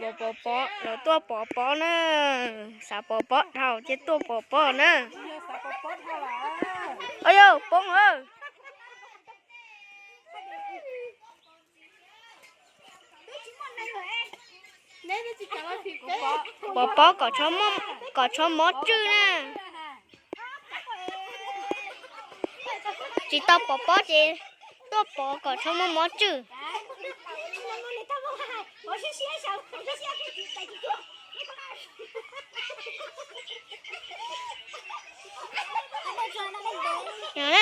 Pov pov, los tuaj pov pob na. Xav pov pob dhau ces tuaj pov pob na. Ua yog poob lawm. Pov pob kom tshob mob rwj na. Tsis tau pov pob ces tuaj pov kom tshob mob mob rwj.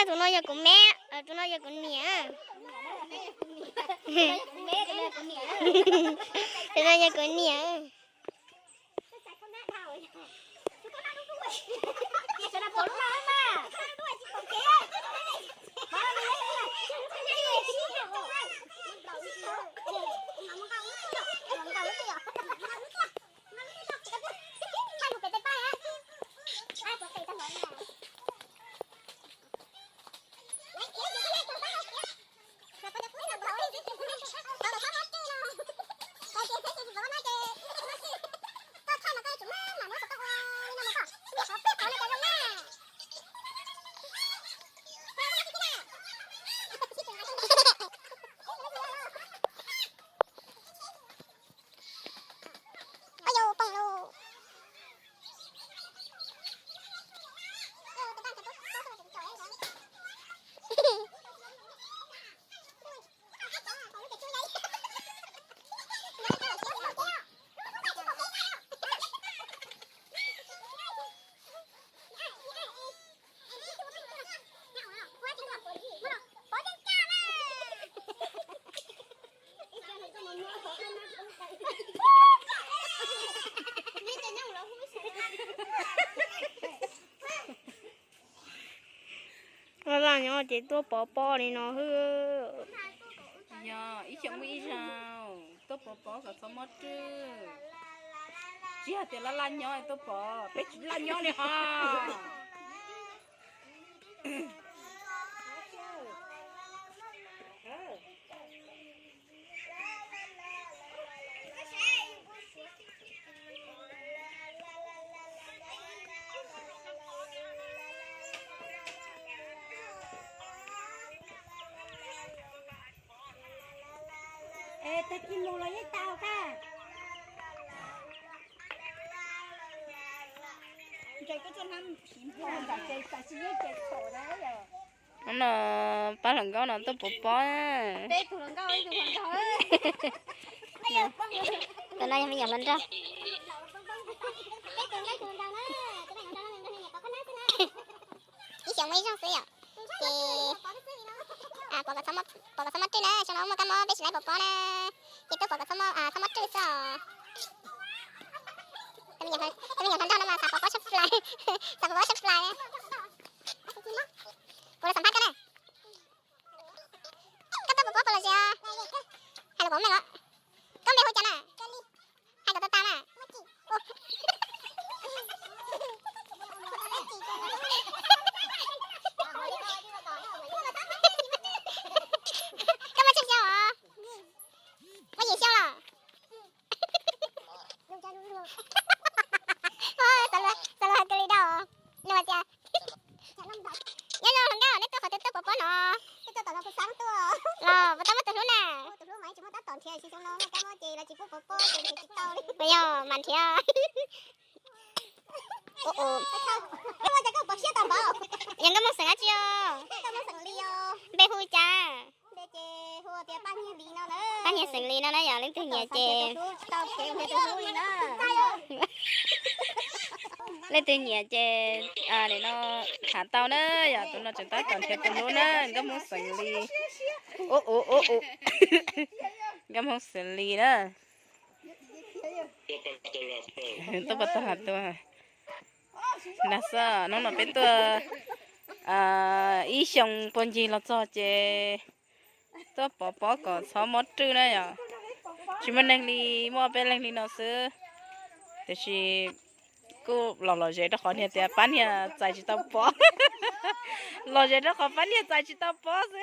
Tus no yog kuv me, tus no yog kuv niam. Tus no yog kuv niam. Laj laj nyob ces tuaj pov pob li no xwb. Yog ib xyoos muaj ib zaug tuaj pov pob kom txhob mob rwj. Tsis hais tias laj laj nyob tuaj pov, peb tsis laj nyob li ho. Es tag kis mus los yeej tau kawg. Hnub no pab hluas nkauj no tuaj pov pob. Tus no yog me nyuam hluas nraug. Ib xyoos muaj ib zaug xwb yom. Ces pov kom txhob mob rwj na, xyoo no muaj kab mob peb tsis laib pov pob na. Ces tuaj pov kom txhob mob rwj xwb os. Tus me nyuam hluas nraug no mas xav pov pob tshaj plaws, xav pov pob tshaj plaws. Kuv los xam phaj koj na. Koj tuaj pov pob puas lom zem os? Hais lus Pov Meej os. Koj npe hu cas na? Hais kom tau tas mas. Koj muaj tsawg xyoo os? Muaj yim xyoo los? Xav lus hais kawg li dau. Nws hais tias, nyob zoo hluas nkauj, neb tuaj qhov twg tuaj pov pob no? Los puas tau muaj tus hlub na? Puas yog mas nrhiav. Yog nkauj Hmoob xeem dab tsi os? Npe hu cas? Pab Nyiag xeem Lis no na yom, leej twg nyiam ces, leej twg nyiam ces nim no tham tau na yom, tus no tseem tab tom nrhiav tus hlub na, nkauj Hmoob xeem Lis. Ub ub ub ub, nkauj Hmoob xeem Lis na. Tuaj pov tag los tuaj. Nag xwb, hnub no peb tuaj ib xyoo puag ncig los txog ces tuaj pov pob kom txhob mob rwj na yom. Tsis muaj neeg li, muaj peb leeg li no xwb. Tiam sis kuj los lom zem rau qhov niag tias pab niag txais tsis tau pob. Lom zem rau qhov pab niag txais tsis tau pob xwb.